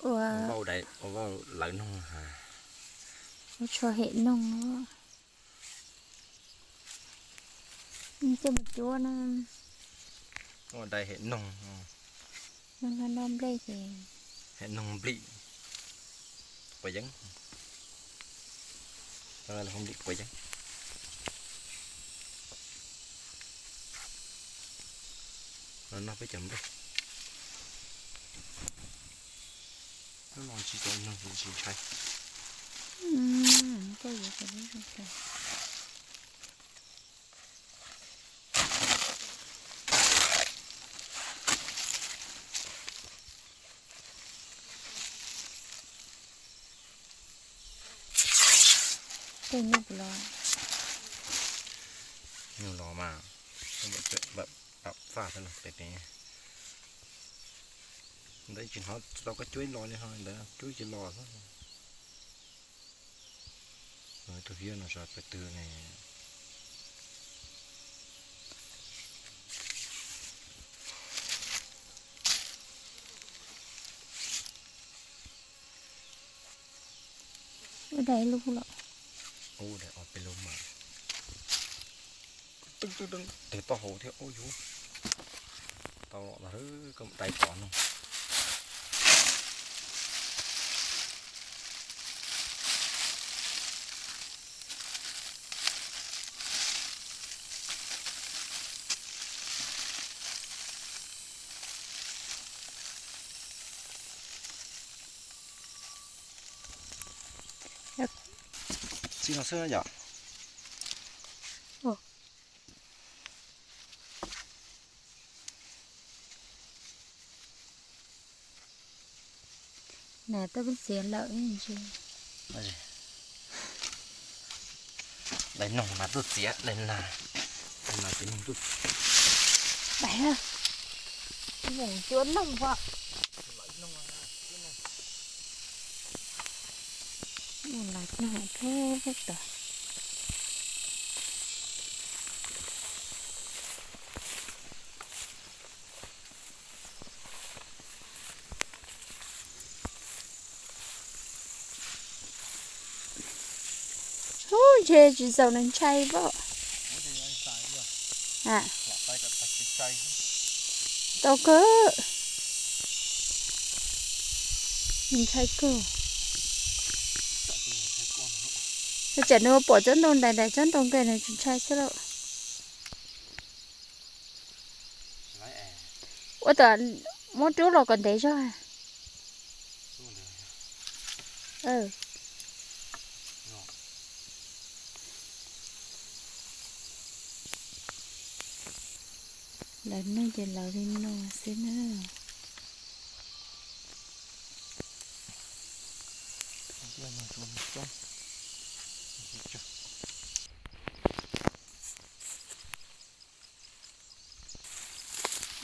Ua, ua lawv noog, ua tsho hem noog. Coj mus cuab na. Ua dai hem noog. Noog no noj nplej ces hem noog nplim quav yeeb. Nplim quav yeeb. Los noj peb cov nplej. Hnub no tsis tau noog tsis ntshai. Nyuj los mas, pam txaj xwb los pem pem. Ntawd tsis hnov tau koj cuab ib los li ho ntawd cuab ib ce los xwb. Tus hiab no sab pem twg ne? Ua dai lub los. Ua dai ob peb lub mas. Twb twb twb tes taub hau thiab ub yuv. Tau los koj mus dai tod no. Txij no xwb yom. Nas tuaj peb txiav lawm. Dai noog nas tuaj txiav, dai nas, dai nas txiav noog tuaj. Dai, mus cuab noog as. Mus lawv noog pub pub tod. Ub, ntshe tsis txaus nws ntshai pom. Tau kawg. Nws ntshai kawg. Tsam nws ua pom tsob ntoo ntais ntais tsob ntoo kawg nws tsis ntshai xwb lauj. Ua tas muab rub los kom ntev zog. Lawv noj ces lawv li no xwb na.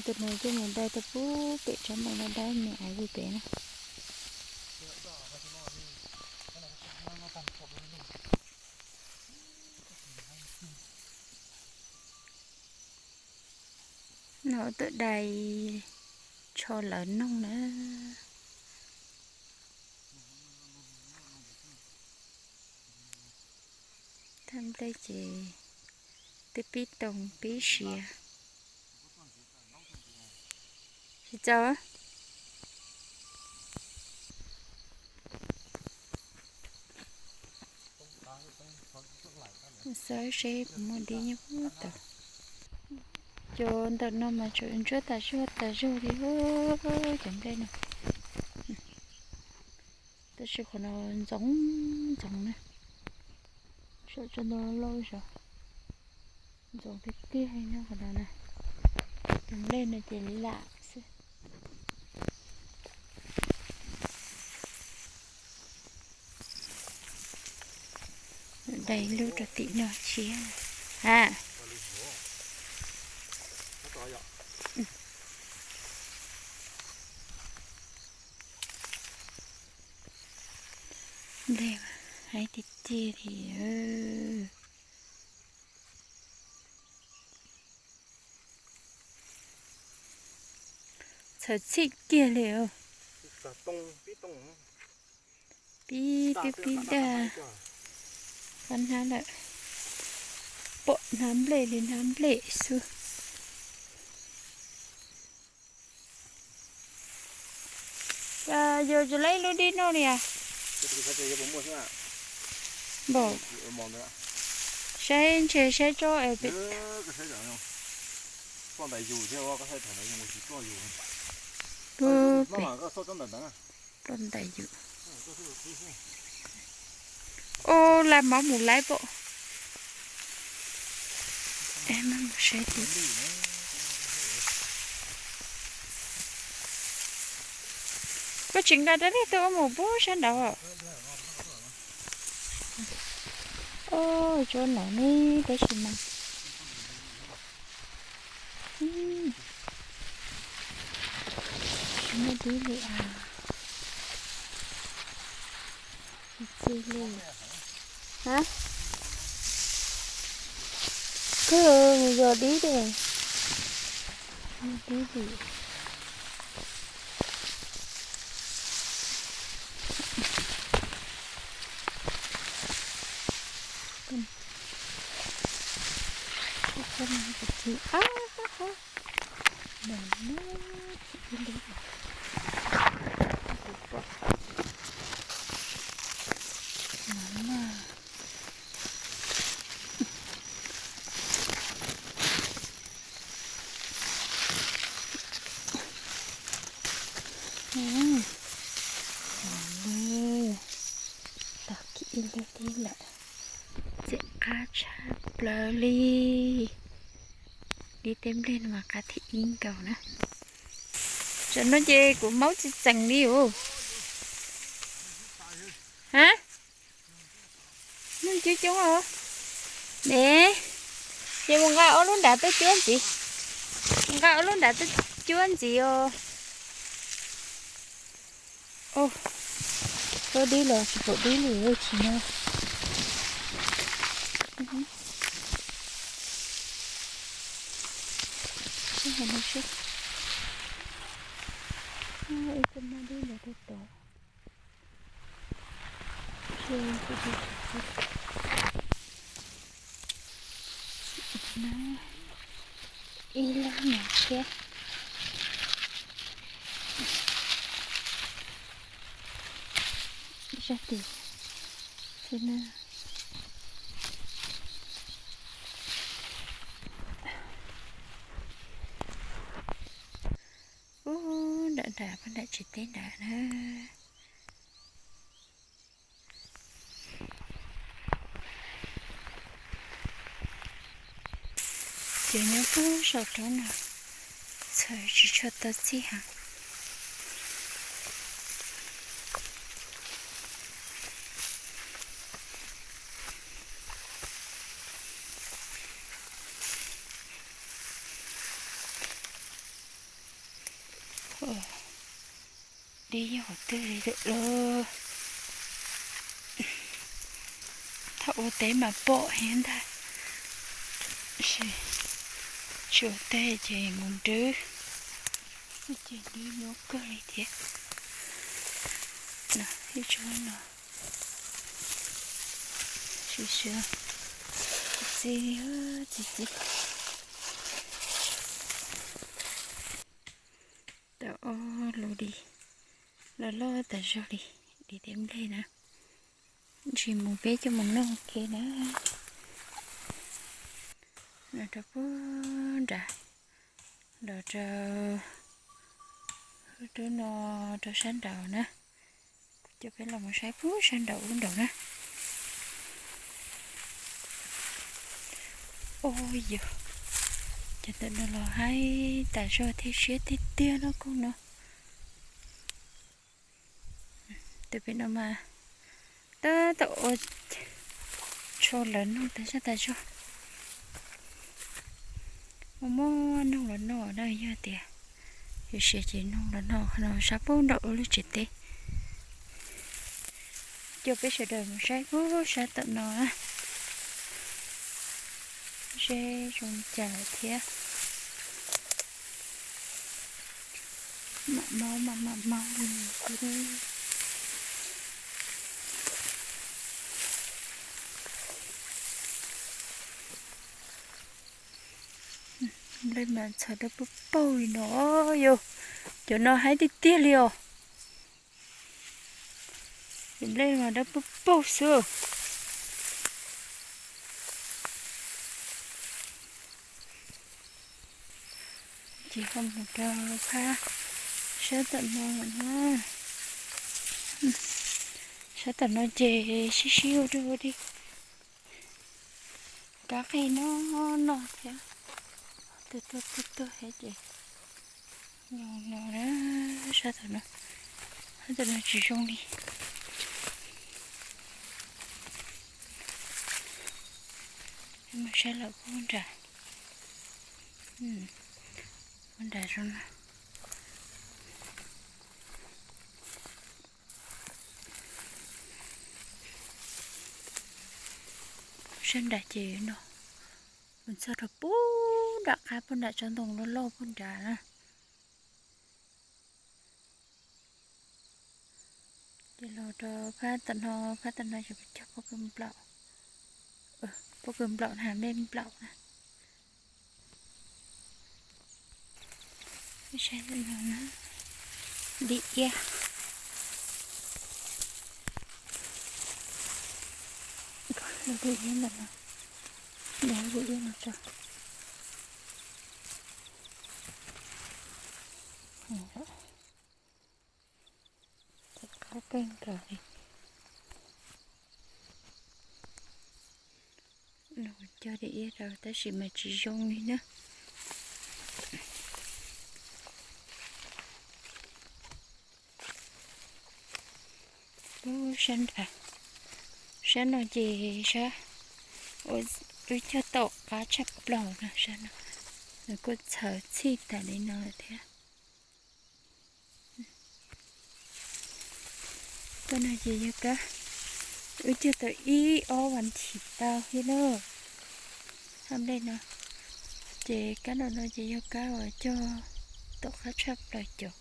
Tus no coj mus dai tau pub pem tsob ntoo dawb dawb me aiv pem na. No tuaj dai tsho lawv noog na. Thaj nplej ces twb pib toog pib siav. Tsis txaus. Xav seb puas muaj dib nyob puag tod. Cov ntawm no mas tseem ntsuab tas zog tas zog li cov nplej no. Tab sis qhov no ntxoov ntxoov na. Saum tsob ntoo loj zog ntxoov tiag tiag no qhov no na. Cov nplej no ces lam xwb. Dai lub rau tim no tshiab. Ha. Nplej mas haib tiag tiag li. Txhawv txhij kiag li os. Pib twb pib dag. Qab hnab lawm. Pom hnab nplej li hnab nplej xwb. Yus tsis laib lub dib noj li as. Npaum, saib ntshe saib tsob es pem. Ploj ntais yus. Ua laj mov mus laib pom. Saib tim. Koj tsis nqa rau nej tuaj ua mus pub sab nraud. Oj, tsob no ne, tab sis mas tsis muaj dib li as. Tsis txi li. Ha? Koj mus yos dib de. Dib li. Tag kis ib lub dib lawm, txim qab tshaj plaws li. Dib tej nplej no mas qab thib ib nkaus na. Tam no ces kuv maub txi txees li os. Ha? Nug coob coob os. Ne, ces mus nqa ob lub nrad tuaj cuab ntxiv. Mus nqa ob lub nrad tuaj cuab ntxiv os. Oj, tsob dib los tsis pom dib li tsis no. Seb heev no seb. Ib tug mab dib los rau tod. Ib lub no thiab. Zaj tim xwb na. Ub, nram nram pab nram tsev teb nram na. Ces nyob pug saum roob no, txhawm tsis tshua tau txij heev. Dib yog qhov twg li lawm lauj? Thaum ua teb mas pom heev ntag, tsis ua teb ces mus nrwb, ces nrwb nyuaj kawg li thiab. Ib tsob no, sib sib txi txi txi. Tau ob lub dib loj loj tas zog li, dib tej nplej na. Ntsis mus peb coj mus noj ua ke na. Los rau pug nrad, los rau, rau no, rau sab nraud na. Kuv coj peb los mus saib pug sab nraud ub nraud na. Ua yog, cov ntawm no los haib tas zog thiab siab tiag tiag no koj no. Tus pem no mas tab tom ua tsho lawv noog tas zog tas zog. Muaj muaj noog los noj na, yog tias yus siav ces noog los noj qhov no sab pug nraum ub lub tsev teb. Coj peb sawv daws mus saib pug sab tom no na, seb zoo li cas lawm thiab. Mam maub mam mam maub li no xwb. Nplej mas txhawv dawb paug paug li no yom. Cov no haib tiag tiag li os. Cov nplej mas dawb paug paug xwb. Ces ho mus rau phab sab tom no na. Sab tom no ces sib sib ua dog ua dig. Kab qig no no thiab. Tuag tuag tuag tuag thiab ces no na, sab tom no, sab tom no tsis zoo li. Mus saib lawm puag nram, puag nram zoo na. Sab nram ces no, mus txog rau puag nram qab puag nram tsob ntoo loj loj puag nrad na. Ces los rau phab tom no, phab tom no ces kuv cog pob kws nplaum, pob kws nplaum na, nplej nplaum na. Saib no na, dim iab. Dim iab ntawm no, dim iab no tso. Qab kawg nkaus li. Cog dim iab rau tab sis mas tsis zoo li na. Sab nram, sab no ces sab, wb cog tau qab tshaj plaws no, sab no nws kuj txhawv txhij tas li no lawm thiab. Koj no ces yog kab, wb cog tau ib ob vas thiv tau thiab na. Hab nplej no, ces kab no no ces yog kab uas cog tom qab tshaj plaws cov.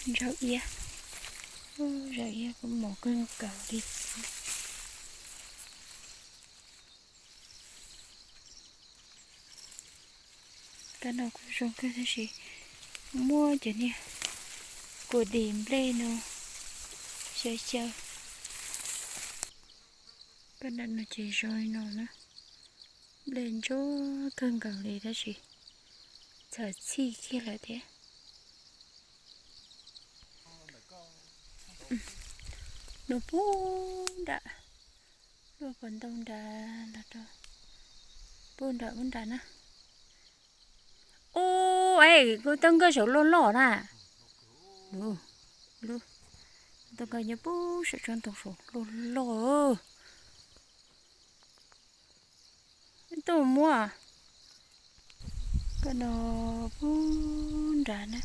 Zaub iab, zaub iab kuj mos kawg nkaus li. Kab no kuj zoo kawg tab sis muab cov niag kuv dim nplej no xyaw xyaw. Kab no ces zoo li no na, nplej ntsuab kawg nkaus li tab sis txhawv txhij kiag lawm thiab. Luaj puag nram, luaj puag ntoo nrad los rau puag nram ub nrad na. Ub, es kuv tau nkawj saum loj loj na. Tau nkawj nyob puag saum tsob ntoo saum loj loj. Tuaj muab koj no puag nrad na,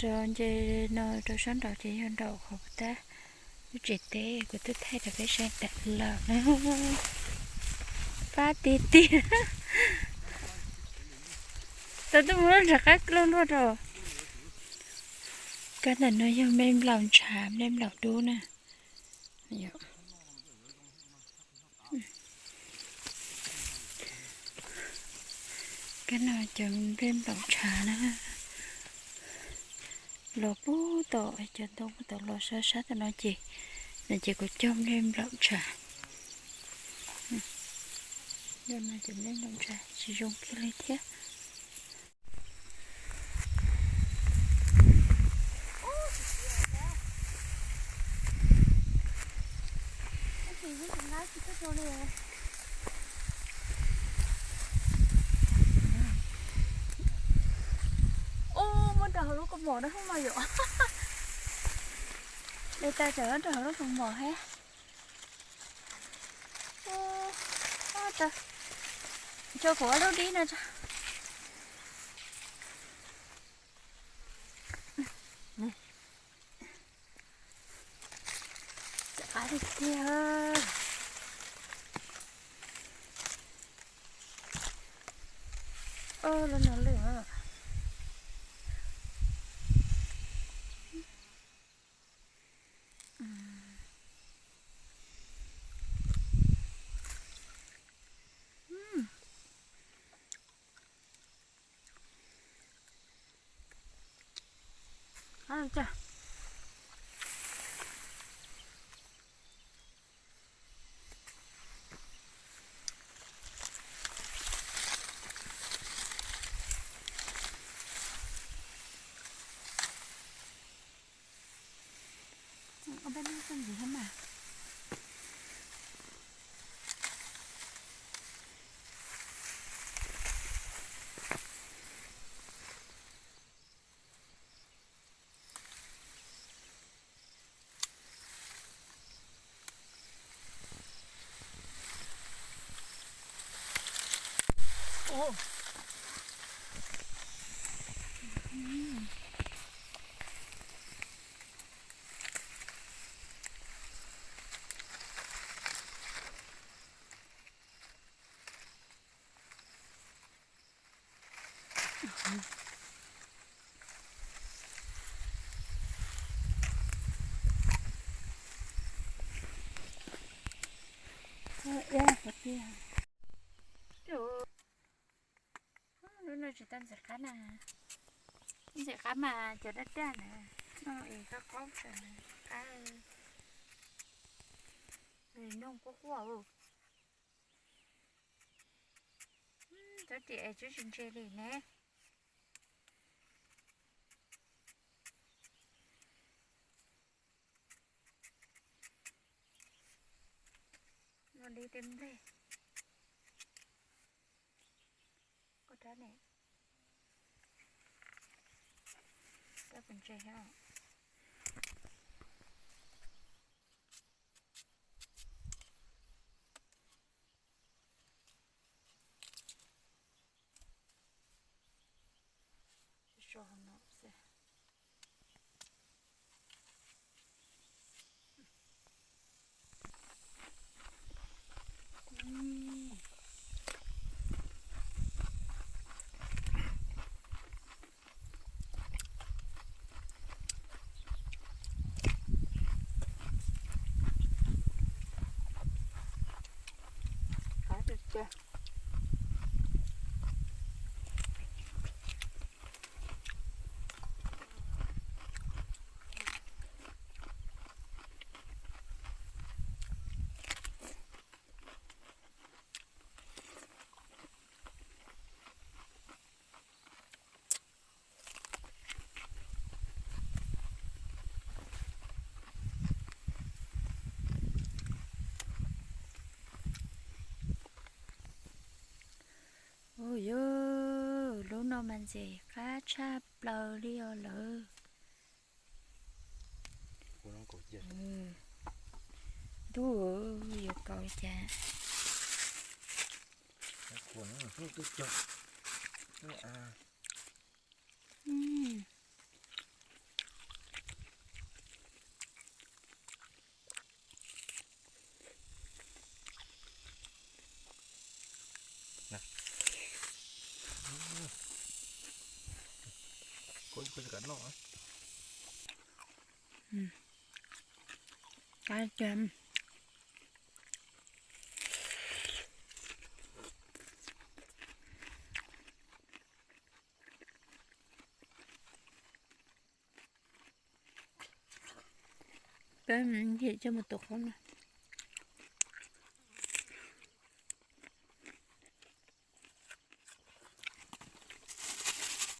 rau nce no rau sab nraud ces yog nraum qhov tab lub tsev teb kuv twb thaij rau peb saib tas lawm na. Pab tiag tiag. Tau tuaj mus lub nram qab luaj luaj rau. Kab ntawm no yog nplej nplaum ntshav, nplej nplaum dub na. Kab no cov nplej nplaum ntshav na. Los puag tom cov ntoo puag tom los sab sab tom no ces, no ces kuv cog nplej nplaum ntshav. Cov nplej nplaum ntshav tsis zoo kiag li thiab. Ub, muab rau hauv lub kaus mom no hauv mas yom. De tas tsam rau hauv lub kaus mom thiab. Ub, tso kuv ob lub dib no tso. Txav tiag tiag. Lub no lwj. Ua peb lub txoj ntxiv thiab mas. Lub no tsis tau ntxim qab na. Ntxim qab mas cov daj daj na. No es qab qaub tas na, qab, noo quaj quaj. Tsob riam es tsob tsis ntse li ne. Ua li tej nplej. Koj rab ne, rab puas ntse thiab. So no xwb. Ua yog lub no mas ntxim qab tshaj plaws li os lawm. Ntuj, yuav kaus li cas? Qab tiag. Peb coj mus tuav qaub no.